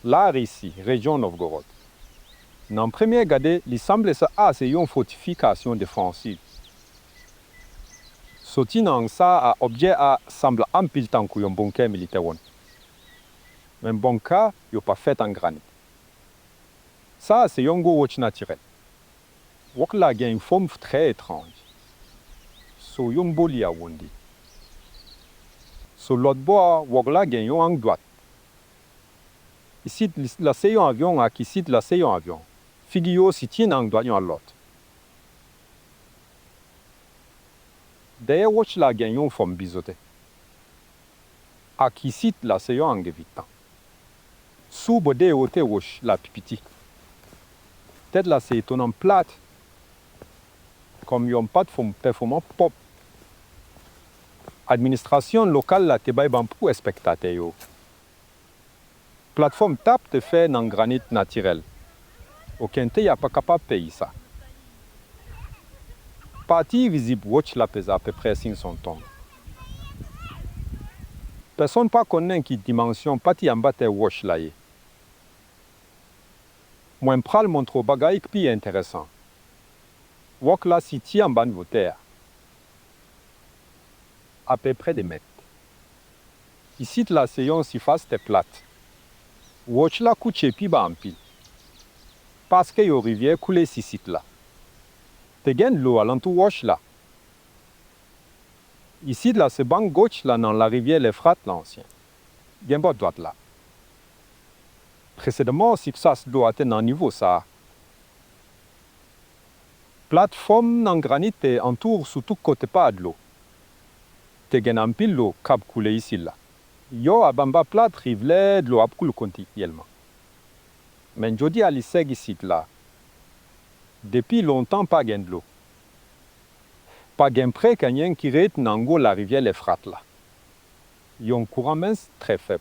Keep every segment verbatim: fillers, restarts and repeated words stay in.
Larisi, rejyon Novgorod. Nan premye gade, li sanble sa a se yon fòtifikasyon defansiv. Soti nan ang sa a, objè a sanble anpil tankou yon bonkè militè wonn. Men bonkè yo pa fèt an granit. Sa a se yon gwo wòch natirèl. Wòch la gen yon fòm trè etranj. Sou yon bò li awondi. Sou lòt bò a, wòch la gen yon ang dwat. Isit la se yon avyon ak isit la se yon avyon. Figi yo sitiye nan ang dwat youn ak lòt. Dèyè wòch la gen yon fòm bizote. Ak isit la se yon ang evitan. Sou bò de wotè wòch la pi piti. Tèt la se etonan plat, kòm yon patfòm pèfòmans pòp. Administrasyon lokal la te bay ban pou espektatè yo. Platfòm tap te fè nan granit natirèl. Okenn teyè pa kapab peyi sa. Pati vizib wòch la peze apeprè senk san ton. Pèsonn pa konnen ki dimansyon pati anba tè wòch la ye. Mwen pral montre w bagay k pi enteresan. Wòch la sitiye anba nivo tè a. Apeprè de mèt. Isit la se yon sifas tè plat. Wòch la kouche pi ba anpil. Paske yon rivyè koule isit la. Te gen dlo alantou wòch la. Isit la se bank goch la nan larivyè Lefrat la ansyen. Gen bò dwat la. Presedaman, sifas dlo a te nan nivo sa a. Platfòm nan granit te antoure sou tout kote pa dlo. Te gen anpil dlo k ap koule isit la. Yo ap anba plat riv lè dlo ap koule kontinyèlman. Men jodi a li sèk isit la. Depi lontan pa gen dlo. Pa gen prèske anyen ki ret nan gwo larivyè Lefrat la. Yon kouran mens trè fèb.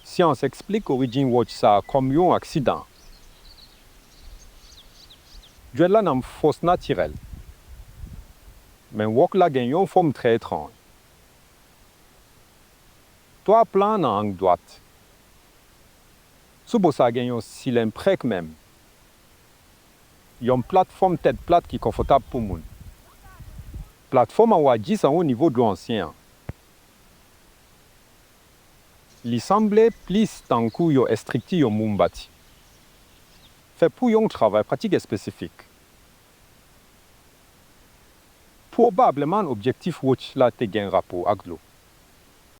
Syans eksplike orijin wòch sa a kòm yon aksidan. Dwèt la nan fòs natirèl. Men wòch la gen yon fòm trè etranj. Twa plan nan ang dwat. Sou bò sa a gen yon silenn prèk menm. Yon platfòm tèt plat ki konfòtab pou moun. Platfòm an wa jis anwo nivo dlo ansyen an. Li sanble plis tankou yon estrikti yon moun bati. Fèt pou yon travay pratik espesifik. Pwobableman objektif wòch la te gen rapò ak dlo.